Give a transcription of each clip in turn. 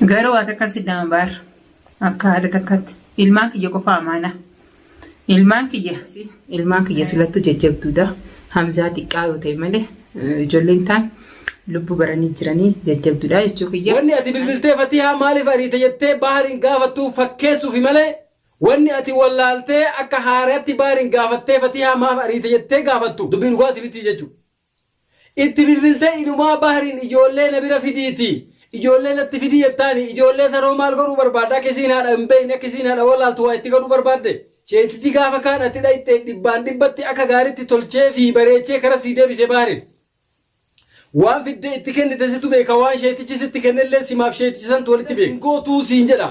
Garuu ati akkan si dhama baar. Akka haadha takkatti. Ilmaan kiyya qofa amaana. Ilmaan kiyya ilmaan kiyya silattu jajjabduudha. Hamzaa xiqqaa yoo ta'e malee ijoolleen taan lubbu baranii jiranii jajjabduudha jechuu kiyya. Wanni ati bilbiltee Fatihaa maaliif ariite jettee Bahariin gaafattu fakkeessuufi malee wanni ati wallaaltee akka haarayatti Bahariin gaafattee Fatihaa maaf ariite jettee gaafattu dubbii dhugaati miti jechuudha. Itti bilbiltee inumaa Bahriin ijoollee na bira fidiiti ijoollee natti fidii jettaani ijoollee tanoo maal godhuu barbaadda akka isiin haadha hin beeyne akka isiin haadha wallaaltu waa itti godhuu barbaadde? Sheeytichi gaafa kaan ati dhayxe dhibbaan dhibbatti akka gaaritti tolchee sii bareechee kara sii deebise Bahriin. Waan fiddee itti kennite situ beeka waan sheeytichi sitti kennellee simaaf sheeyticha santu walitti beeka. Hin gootuu siin jedha.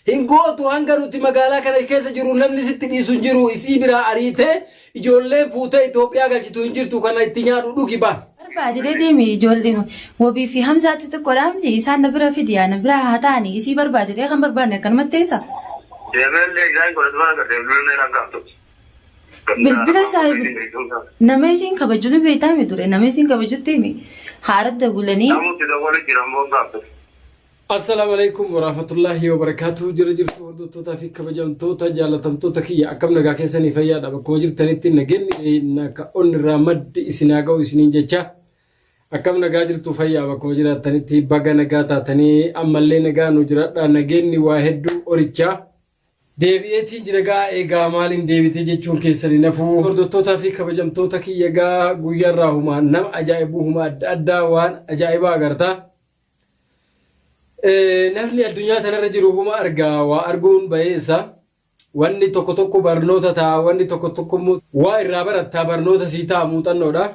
Hin gootu hanga nuti magaalaa kana keessa jirru namni sitti dhiisu hin jiru isii biraa ariitee ijoolleen fuutee Itoophiyaa galchitu hin jirtu kana itti nyaadhu dhugi ba. Barbaadidee deemi ijoollee wabii fi hamzaa xixiqqoodhaa miti isaan na bira fidi ana bira haa ta'ani isii barbaadidee kan barbaanne akkanumatti teessa. Deemeellee isaan godhatu waan agartee bilbilee meeqaan kaaftu. Bilbila isaa nama isiin kabaju ni beektaa mi ture nama isiin kabajutti himi haara dawwalanii. Namutti dawwali jira immoo kaaftu. Assalaamu alaikum warahmatullaahi wabarakaatuh jira jirtu hordoftootaa fi kabajamtoota jaalatamtoota kiyya akkam nagaa keessanii fayyaadha bakkuma jirtanitti nageenyi akka onni irraa maddi isin haa ga'u isiniin jecha akkam nagaa jirtu fayyaa bakkuma jiraattanitti baga nagaa taatanii ammallee nagaa nu jiraadha nageenyi waa hedduu qorichaa Deebi'eetiin jira gaa egaa maaliin deebitee jechuun keessan hin hafu. Hordoftootaa fi kabajamtoota kiyya gaa guyyaarraa humaa nama ajaa'ibuu humaa adda addaa waan ajaa'ibaa agarta. Namni addunyaa tanarra jiru huma arga waa arguun bayeessa. Wanni tokko tokko barnoota ta'a wanni tokko tokko immoo waa irraa baratta barnoota sii ta'a muuxannoodha.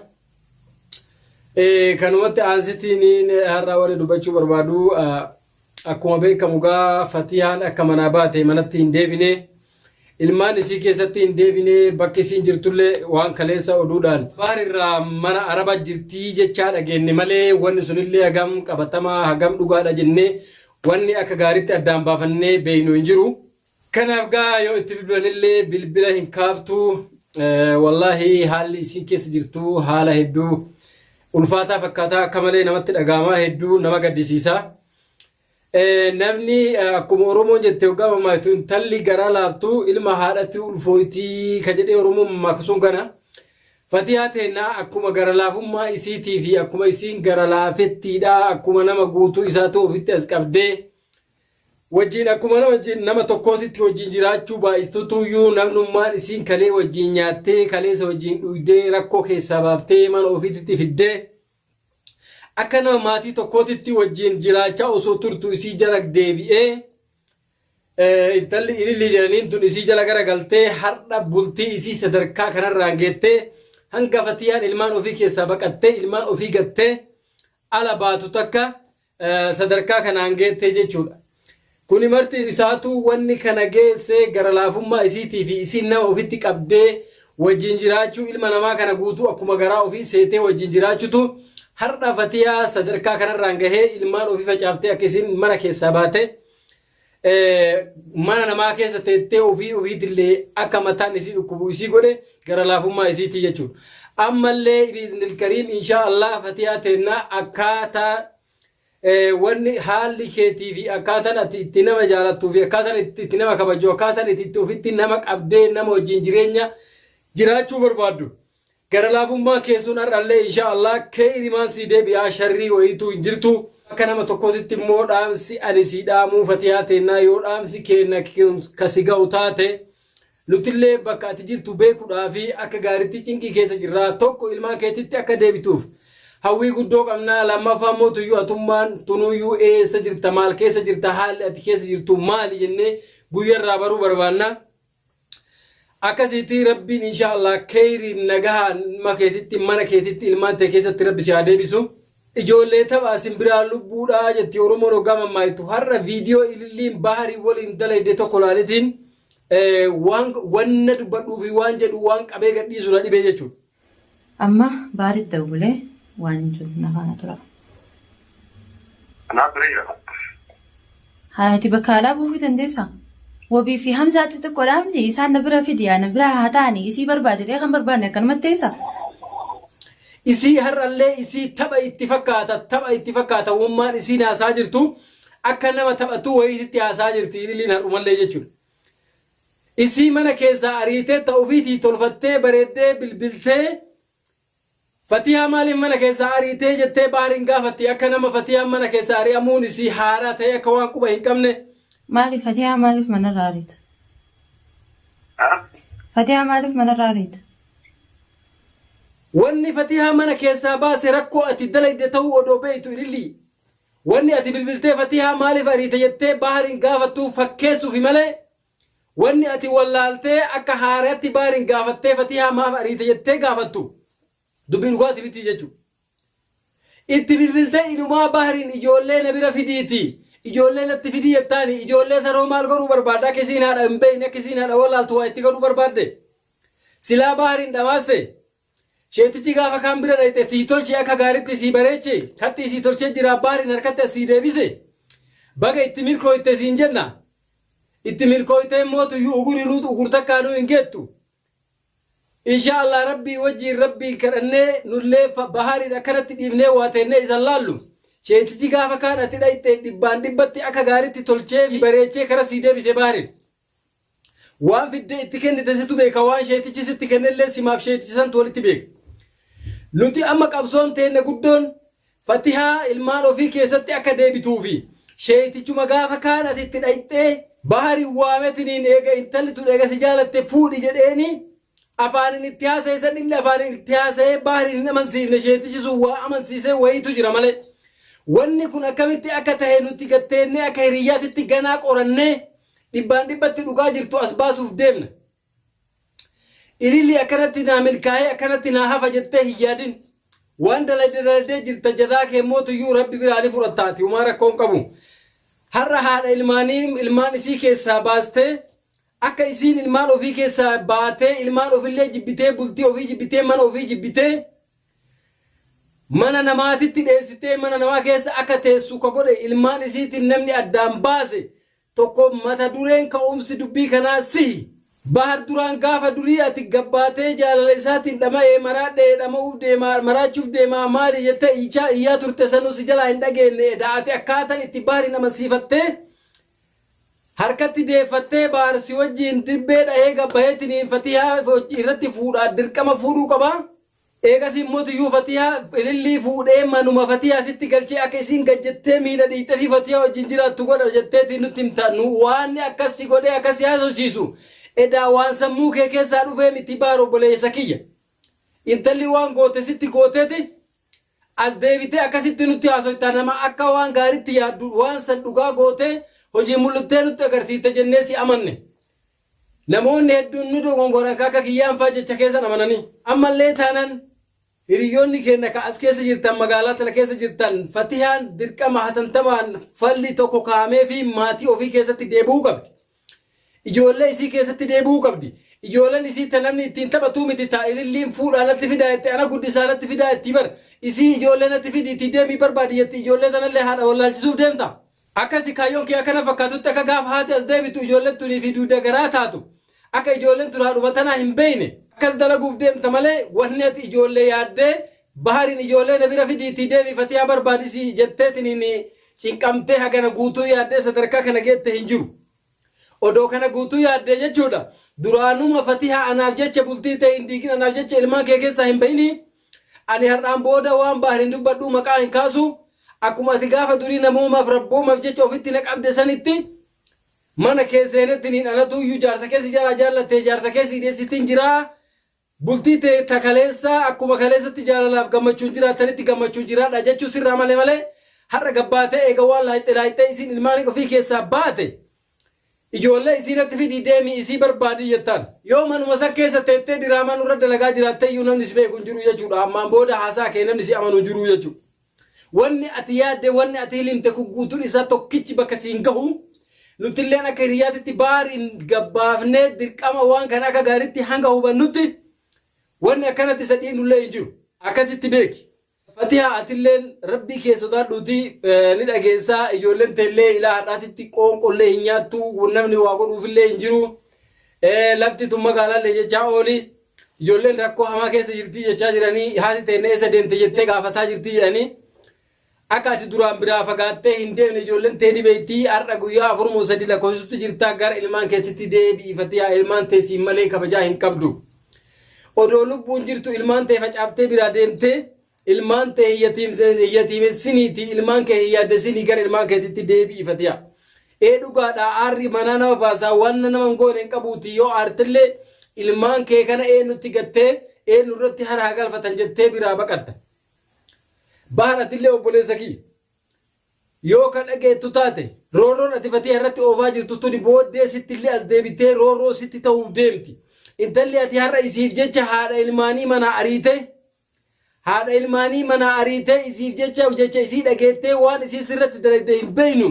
Kanumatti aansitiin har'a wanni dubbachuu barbaadu Akkuma beekamu gaa Fatihaan akka manaa baate manatti hin deebine. Ilmaan isii keessatti hin deebine bakki isiin jirtullee waan kaleessa oduudhaan Bahar irraa mana Araba jirtii jechaa dhageenne malee wanni sunillee hagam qabatamaa hagam dhugaadha jennee wanni akka gaariitti addaan baafannee beeknu hin jiru. Kanaaf gaa yoo itti bilbilanillee bilbila hin kaaftu. Wallaahi haalli isiin keessa jirtu haala hedduu ulfaataa fakkaataa akka malee namatti dhaga'amaa hedduu nama gaddisiisa. Namni akkuma Oromoon jette hoggaa mammaaktu intalli garaa laaftu ilma haadhatti ulfooyti ka jedhee Oromoon mammaaku sun kana. Fatihaa teennaa akkuma gara laafummaa isiitii fi akkuma isiin gara laafettiidha akkuma nama guutuu isaatu ofitti as qabdee Wajjiin akkuma nama nama tokkootitti wajjiin jiraachuu baay'istutuyyuu namnummaan isiin kalee wajjiin nyaattee kaleessa wajjiin dhuydee rakkoo keessaa baaftee mana ofiititti fiddee akka nama maatii tokkootitti wajjiin jiraachaa osoo turtu isii jala deebi'ee intalli ilillii jedhaniin tun isii jala gara galtee har'a bultii isii sadarkaa kanarraan geettee hanga fatiyaan ilmaan ofii keessaa baqattee ilmaan ofii gattee ala baatu takka sadarkaa kanaan geettee jechuudha. Kuni marti isaatuu wanni kana geesse gara laafummaa isiitii fi isiin nama ofitti qabdee wajjin jiraachuu ilma namaa kana guutuu akkuma garaa ofii seetee wajjin jiraachutu har'a Fatiyaa sadarkaa kanarraan gahee ilmaan ofii facaaftee akka isiin mana keessaa baate mana namaa keessa teettee ofii ofiitillee akka mataan isii dhukkubu isii godhe gara laafummaa isiitii jechuudha. Ammallee biiznil kariim inshaa Allah Fatiyaa teennaa akkaataa wanni haalli keetii fi akkaataan ati itti nama jaalattuu fi akkaataan itti itti nama kabajju akkaataan itti itti ofitti nama qabdee nama wajjin jireenya jiraachuu barbaaddu. Gara laafummaa kee sun har'allee inshaa Allah keeyrimaan sii deebi'aa sharrii wayiituu hin jirtu. Akka nama tokkootitti immoo dhaamsi ani sii dhaamuu Fatiyaa teennaa yoo dhaamsi keenna ka si ga'u taate nutillee bakka ati jirtu beekudhaafi akka gaaritti cinqii keessa jirra. Tokko ilmaan keetitti akka deebituuf hawwii guddoo qabna. Lammaffaa immoo tuyyuu atummaan tunuyyuu eessa jirta maal keessa jirta haalli ati keessa jirtu maali jennee guyyarraa baruu barbaanna. Akkasiiti rabbiin inshaa Allah keeyriin nagahaan ilma keetitti mana keetitti ilmaan tee keessatti rabbi si haa deebisu. Ijoollee taphaa simbiraa lubbuudhaa jetti Oromoon hoggaa mammaayitu har'a viidiyoo ililliin baharii waliin dalayde tokko laaletiin waan wanna dubbadhuu fi waan jedhu waan qabee gadhiisu na dhibee jechuudha. Amma baaritti dawwulee waan jiru na faana tura. Anaaf bira jira. Haati bakka alaa buufuu dandeessaa? Wabii fi Hamzaa xixiqqoodhaa miti isaan na bira fidi ana bira haa ta'ani isii barbaadidee kan barbaanne akkanumatti teessa. Isii har'allee isii tapha itti fakkaata tapha itti fakkaata ummaan isiin haasaa jirtu Akka nama taphatuu wayiititti haasaa jirti ililliin har'umallee jechuudha. Isii mana keessaa ariitee ta ofiitii tolfattee bareeddee bilbiltee Fatihaa maaliif mana keessaa ariitee jettee Bahriin gaafatti akka nama Fatiyaan mana keessaa ari'amuun isii haaraa ta'ee akka waan quba hin qabne. Maaliif Fatihaa maaliif manarraa ariita? Ha? Fatihaa maaliif manarraa ariita? Wanni Fatihaa mana keessaa baase rakkoo ati dalayde ta'uu odoo beeytu ilillii. Wanni ati bilbiltee Fatihaa maaliif ariite jettee Bahriin gaafattuuf fakkeessuufi malee Wanni ati wallaaltee akka haarayatti Bahriin gaafattee Fatihaa maaf ariite jettee gaafattu dubbii dhugaati miti jechuudha. Itti bilbiltee inumaa Bahriin ijoollee na bira fidiiti ijoollee natti fidii jettaani ijoollee tanoo maal godhuu barbaadda akka isiin haadha hin beekne akka isiin haadha wallaaltu waa itti godhuu barbaadde. Silaa Bahriin dhamaaste sheetichi gaafa kaan bira dhayxe sii tolche akka gaaritti sii bareeche kattii sii tolchee jira Bahriin harkatti as sii deebise baga itti milkooyte siin jenna. Itti milkooytee mootuyyuu uguriinuu ugur takkaanuu hin geettu. Inshaa Allah Rabbii wajjiin Rabbiin kadhannee nullee Bahariin akkanatti dhiifnee waa teennee isan laallu. Sheeytichi gaafa kaan ati dhayxe dhibbaan dhibbatti akka gaaritti tolchee fi bareechee kara sii deebise Bahariin. Waan fiddee itti kennite situ beeka waan sheeytichi sitti kennellee simaaf sheeyticha santu walitti beeka. Nuti amma qabsoon teenna guddoon Fatihaa ilmaan ofii keessatti akka deebituufi sheeytichuma gaafa kaan ati itti dhayxee Baharin waametiniin eega intalli tun eega si jaalatte fuudhi jedheeni afaanin itti haasaye san inni afaanin itti haasayee Bahrin hin amansiifne sheeytichi sun waa amansiisee wayiitu jira malee wanni kun akkamitti akka tahe nuti gad teennee akka hiriyyaatitti ganaa qorannee dhibbaan dhibbatti dhugaa jirtu as baasuuf deemna. Ililli akkanatti naa milkaa'ee akkanatti naa hafa jettee hin yaadin. Waan dalayde dalaydee jirta jazaa kee mootuyyuu rabbi biraa ni fudhatta ati homaa rakkoo hin qabu. Har'a haadha ilmaanii ilmaan isii keessaa baastee akka isiin ilmaan ofii keessaa baatee ilmaan ofillee jibbitee bultii ofii jibbitee mana ofii jibbitee mana namaatitti dheessitee mana namaa keessa akka teessu ka godhe ilmaan isiitiin namni addaan baase 1 mata dureen ka'umsi dubbii kanaa sihi. Bahar duraan gaafa durii ati gabbaatee jaalala isaatiin dhama'ee maraadhee dhama'uuf deemaa maraachuuf deemaa maali jettee iyyichaa iyyaa turte sanuu si jalaa hin dhageenne edaa ati akkaatan itti Bahariin amansiifattee harkatti deeffattee Bahar si wajjiin dibbee dhahee gabbaheetiniin Fatihaa irratti fuudhaa dirqama fuudhuu qaba. Eegasii immoo tuyyuu Fatihaa ilillii fuudhee manuma Fatihaatitti galchee akka isiin gad jettee miila dhiiyxefii Fatihaa wajjin jiraattu godha jetteeti nutti himta. Nu waanni akkas si godhee akkas si haasofsiisu edaa waan sammuu kee keessaa dhufee miti Bahar obboleessa kiyya. Intalli waan goote sitti gooteeti as deebitee akkasitti nutti haasoyta nama akka waan gaaritti yaaddu waan san dhugaa gootee hojiin mul'iftee nutti agarsiifte jennee si amanne. Namoonni hedduun ni dogongoran ka akka kiyyaan faa jecha keessan amananii. Ammallee taanan hiriyyoonni keenna ka as keessa jirtan magaalaa tana keessa jirtan Fatihaan dirqama hatantamaan falli tokko kaa'ameefii maatii ofii keessatti deebi'uu qabdi. Ijoollee isii keessatti deebi'uu qabdi. Ijoolleen isii ta namni ittiin taphatuu miti ta ililliin fuudhaa natti fidaa jette ana guddisaa natti fidaa jettii bar. Isii ijoollee natti fidiitii deemii barbaadi jetti ijoollee tanallee haadha wallaalchisuuf deemta. Akkasi kaayyoon kee akka na fakkaatutti akka gaafa haati as deebitu ijoolleen tunii fi dugda garaa taatu akka ijoolleen tun haadhuma tanaa hin beeyne akkas dalaguuf deemta malee wanni ati ijoollee yaaddee Bahariin ijoollee na bira fidiitii deemi Fatiyaa barbaadisi jetteetiniin cinqamtee hagana guutuu yaaddee sadarkaa kana geette hin jiru. Odoo kana guutuu yaaddee jechuudha duraanuma Fatihaa anaaf jecha bultii tee hin diigin anaaf jecha ilmaan kee keessaa hin bahinii Ani har'aan booda waan Bahar hin dubbadhu maqaa hin kaasu. Akkuma ati gaafa durii namoomaaf rabboomaaf jecha ofitti na qabde sanitti mana kee seenettiniin anatuuyyuu jaarsa kee si jalaa jaallattee jaarsa kee sii dheessittiin jiraa. Bultii tee ta kaleessaa akkuma kaleessatti jaalalaaf gammachuun jiraattanitti gammachuun jiraadhaa jechuu sirraa malee malee har'a gabbaatee eega waan laayixxe laayixxee isiin ilmaan ofii keessaa baate Ijoollee isii natti fidii deemii isii barbaadii jettaan. Yoo manuma san keessa teettee diraamaa nurra dalagaa jiraatte iyyuu namni si beeku hin jiru jechuudha. Ammaan booda haasaa kee namni si amanu hin jiru jechuudha. Wanni ati yaadde wanni ati hilimte kun guutuun isaa tokkichi bakka siin gahu. Nutilleen akka hiriyyaatitti baariin gabbaafnee dirqama waan kana akka gaariitti hanga hubannutti wanni akkanatti isa dhiibnullee hin jiru. Akkasitti beeki. Fatiha atilleen rabbii kee sodaadhuuti ni dhageessaa ijoolleen teellee ilaa hadhaatitti qoonqollee hin nyaattu namni waa godhuufillee hin jiru lafti tun magaalaallee jechaa ooli ijoolleen rakkoo hamaa keessa jirtii jechaa jiranii haati teenne eessa deemte jettee gaafataa jirtii jedhanii Akka ati duraan biraa fagaattee hin deemne ijoolleen tee ni beekti. Har'a guyyaa 4 moo 3 lakkoofsisutti jirta. Gara ilmaan keetitti deebi'i Fatiyaa ilmaan tee siin malee kabajaa hin qabdu. Odoo lubbuun jirtu ilmaan tee facaaftee biraa deemtee ilmaan tee hin yatiimessiniiti ilmaan kee hin yaaddessinii gara ilmaan keetitti deebi'i Fatiyaa. Ee dhugaadha aarri manaa nama baasaa waan nama hin goone hin qabuuti yoo aartellee ilmaan kee kana eenyutti gattee eenyu irratti hara haa galfatan jettee biraa baqatta. Bahar atillee obboleessa kiyya. Yoo ka dhageettu taate roorroon ati Fatiha irratti oofaa jirtu tuni booddee sittillee as deebitee roorroo sitti ta'uuf deemti. Intalli ati har'a isiif jecha haadha ilmaanii manaa ariitee haadha ilmaanii manaa ariitee isiif jecha jecha isii dhageettee waan isii sirratti dalagde hin beeynu.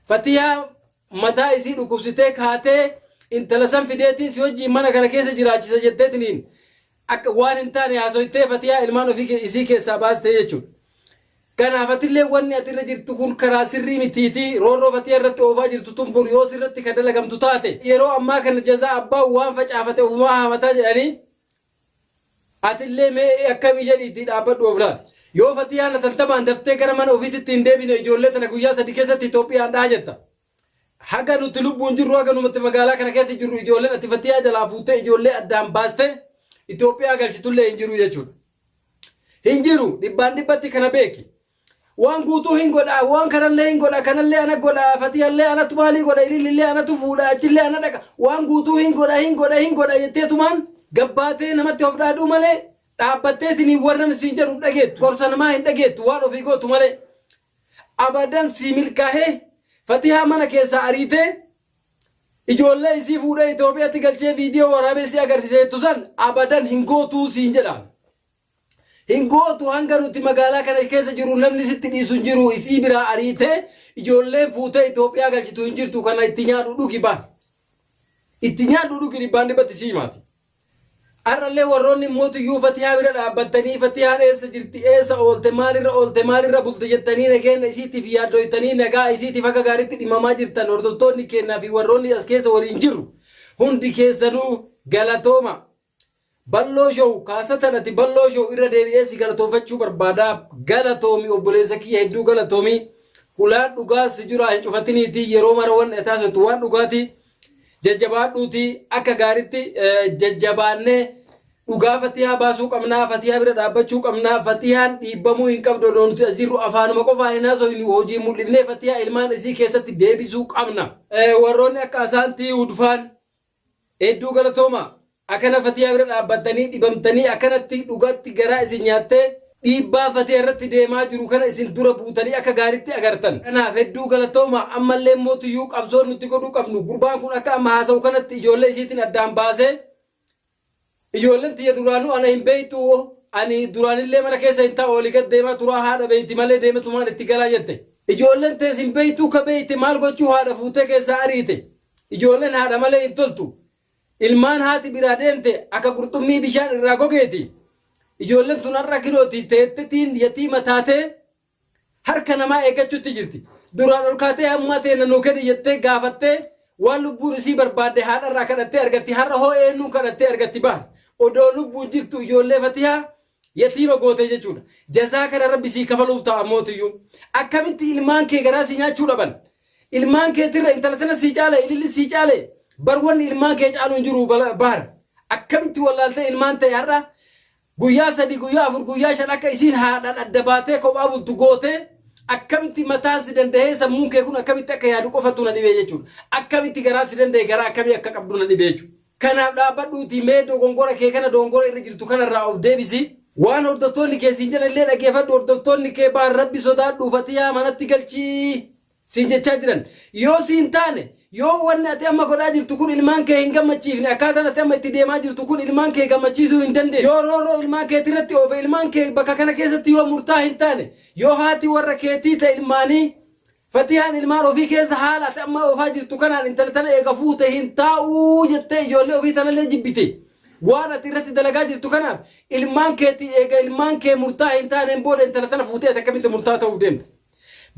Fatihaa mataa isii dhukkubsitee kaatee intala san fideetiin si wajjiin mana kana keessa jiraachisa jetteetiniin akka waan hin taane haasoytee Fatiyaa ilmaan ofii isii keessaa baastee jechuudha. Kanaaf atillee wanni ati irra jirtu kun karaa sirrii mitiitii roorroo Fatiyaa irratti oofaa jirtu tun bor yoo sirratti ka dalagamtu taate yeroo ammaa kana jazaa abbaan waan facaafate ofumaa haamataa jedhanii atillee mee akkamii jedhiitii dhaabbadhu of laali. Yoo Fatiyaan hatantamaan daftee gara mana ofiititti hin deebine ijoollee tana guyyaa 3 keessatti Itoophiyaan dhaha jetta. Haga nuti lubbuun jirru haga numatti magaalaa kana keessa jirru ijoolleen ati Fatiyaa jalaa fuutee ijoollee addaan baastee Itoophiyaa galchitullee hin jiru jechuudha. Hin jiru dhibbaan dhibbatti kana beeki. Waan guutuu hin godha waan kanallee hin godha kanallee ana godha Fatiyallee anatu maalii godha ilillillee anatu fuudha achillee ana dhaqa waan guutuu hin godha hin godha hin godha jetteetumaan gabbaatee namatti of dhaadhuu malee dhaabbatteetiin warra siin jedhu hin dhageettu gorsa namaa hin dhageettu waan ofii gootu malee. Abadan sii milkaahee Fatihaa mana keessaa ariitee ijoollee isii fuudhee Itoophiyatti galchee viidiyoo waraabee si agarsiise jettu san abadan hin gootuu siin jedhaan. Hin gootu hanga nuti magaalaa kana keessa jirru namni sitti dhiisu hin jiru isii biraa ariitee ijoolleen fuutee Itoophiyaa galchitu hin jirtu kana itti nyaadhu dhugi baan. Itti nyaadhu dhugi dhibbaan dhibbatti sii himaati. Har'allee warroonni mootuyyuu Fatihaa bira dhaabbattanii Fatiyaan eessa jirti eessa oolte maalirra oolte maalirra bulte jettanii nageenya isiitiif yaaddoytanii nagaa isiitiif akka gaariitti dhimmamaa jirtan hordoftoonni keennaa fi warroonni as keessa waliin jirru hundi keessanuu galatooma. Balloo Show kaasatan ati Balloo Show irra deebi'ee si galatoonfachuu barbaada galatoomi obboleessa kiyya hedduu galatoomi hulaan dhugaa si juraa hin cufatiniitii yeroo mara wanni ati haasoftu waan dhugaatii Jajjabaadhuutii akka gaaritti jajjabaannee dhugaa Fatihaa baasuu qabnaa, Fatihaa bira dhaabbachuu qabnaa, Fatihaan dhiibbamuu hin qabdu odoo nuti as jirru afaanuma qofaan hin haasofnu hojiin mul'ifnee Fatihaa ilmaan isii keessatti deebisuu qabna. Warroonni akka Asaantii Hudfaan hedduu galatooma. Akana fatiyaa bira dhaabbattanii dhibamtanii akanatti dhugatti garaa isin nyaattee dhiibbaa fatiya irratti deemaa jiru kana isin dura buutanii akka gaaritti agartan. Kanaaf hedduu galatooma ammallee mootuyyuu qabsoon nuti godhuu qabnu gurbaan kun akka amma haasa'u kanatti ijoollee isiitiin addaan baasee ijoolleen tiyya duraanuu ana hin beektu ani duraanillee mana keessa hin taa'u olii gad deemaa turaa haadha beekti malee deemetumaan itti galaa jette. Ijoolleen tees hin beektuu ka beekte maal gochuu haadha fuutee keessaa ariite. Ijoolleen haadha malee hin toltu. Ilmaan haati biraa deemte akka qurxummii bishaan irraa gogeeti. Ijoolleen tun har'a kilooti teettetiin yatiima taatee harka namaa eeggachuutti jirti. Duraan ol kaatee hammaa teenna nuu kenni jettee gaafattee waan lubbuun isii barbaadde haadharraa kadhattee argatti. Har'a hoo eenyuun kadhattee argatti baar. Odoo lubbuun jirtu ijoollee Fatihaa yatiima gootee jechuudha. Jazaa kana rabbi sii kafaluuf ta'a mootiyyuu. Akkamitti ilmaan kee garaa si nyaachuu dhaban? Ilmaan keetirra intala tana sii caale ililli sii caale bar wanni ilmaan kee caalu hin jiru bahar akkamitti wallaaltee ilmaan ta'e har'a guyyaa 3 guyyaa 4 guyyaa 5 akka isiin haadhaan adda baatee kophaa bultu gootee akkamitti mataan si dandahee sammuun kee kun akkamitti akka yaadu qofattu na dhibee jechuudha akkamitti garaan si danda'e garaa akkamii akka qabdu na dhibee jechuudha. Kanaaf dhaabbadhuutii mee dogongora kee kana dogongora irra jirtu kanarraa of deebisi. Waan hordoftoonni kee siin jedhan illee dhageefadhu hordoftoonni kee baar rabbi sodaadhu fatiyaa manatti galchii siin jechaa jiran. Yoo siin taane yoo wanni ati amma godhaa jirtu kun ilmaan kee hin gammachiifne akkaataan ati amma itti deemaa jirtu kun ilmaan kee gammachiisuu hin dandeenye. Yoo roorroo ilmaan keetirratti oofe ilmaan kee bakka kana keessatti yoo murtaa hin taane yoo haati warra keetii ta ilmaanii Fatiyaan ilmaan ofii keessa haala ati amma oofaa jirtu kanaan intala tana eega fuute hin taa'uu jettee ijoollee ofii tanallee jibbite. Waan ati irratti dalagaa jirtu kanaaf ilmaan keetii eega ilmaan kee murtaa hin taaneen booda intala tana fuutee ati akkamitti murtaa ta'uuf deemta.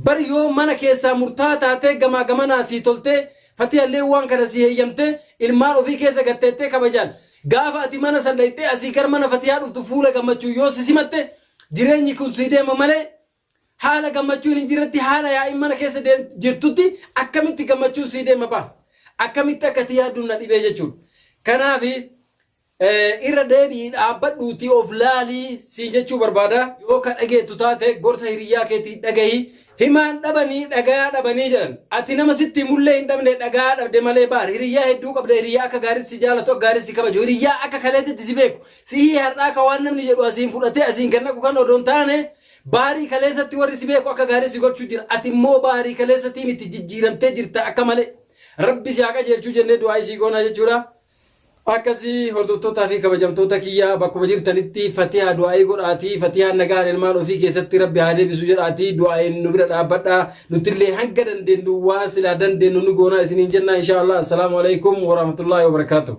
Bar yoo mana keessaa murtaa taatee gamaa gamanaa sii toltee Fatiyallee waan kana sii heeyyamtee ilmaan ofii keessa gad teettee kabajaan gaafa ati mana san dhayxee asii gar mana Fatiyaa dhuftu fuula gammachuun yoo si simatte jireenyi kun sii deema malee. Haala gammachuun hin jirretti haala yaa'iin mana keessa jirtutti akkamitti gammachuun sii deema baha? Akkamitti akka ati yaaddu na dhibee jechuudha. Kanaaf irra deebi'ii dhaabbadhuutii of laalii siin jechuu barbaada. Yoo ka dhageettu taate gorsa hiriyyaa keetii dhagahi. Himaan dhabanii dhagayaa dhabanii jedhan. Ati nama sitti himullee hin dhabne dhagayaa dhabde malee baar. Hiriyyaa hedduu qabda hiriyyaa akka gaariitti si jaalatu akka gaariitti si kabaju hiriyyaa akka kaleetitti si beeku. Sihii har'aa ka waan namni jedhu asiin fudhatee asiin gad naqu kan odoo hin taane baarii kaleessatti warri si beeku akka gaarii si gochuu jira. Ati immoo baarii kaleessatii miti jijjiiramtee jirta akka malee. Rabbi si haa qajeelchuu jennee du'aa'ii sii goonaa jechuudha. Akkasii hordoftootaa fi kabajamtoota kiyya bakkuma jirtanitti fatihaa du'aa'ii godhaatii fatihaan nagaan ilmaan ofii keessatti rabbi haa deebisu jedhaatii du'aa'iin nu bira dhaabbadhaa nutillee hanga dandeenyu waan silaa dandeenyu ni goonaa isiniin jennaa inshaa Allah assalaamu alaikum warahmatullaahi wabarakaatuh.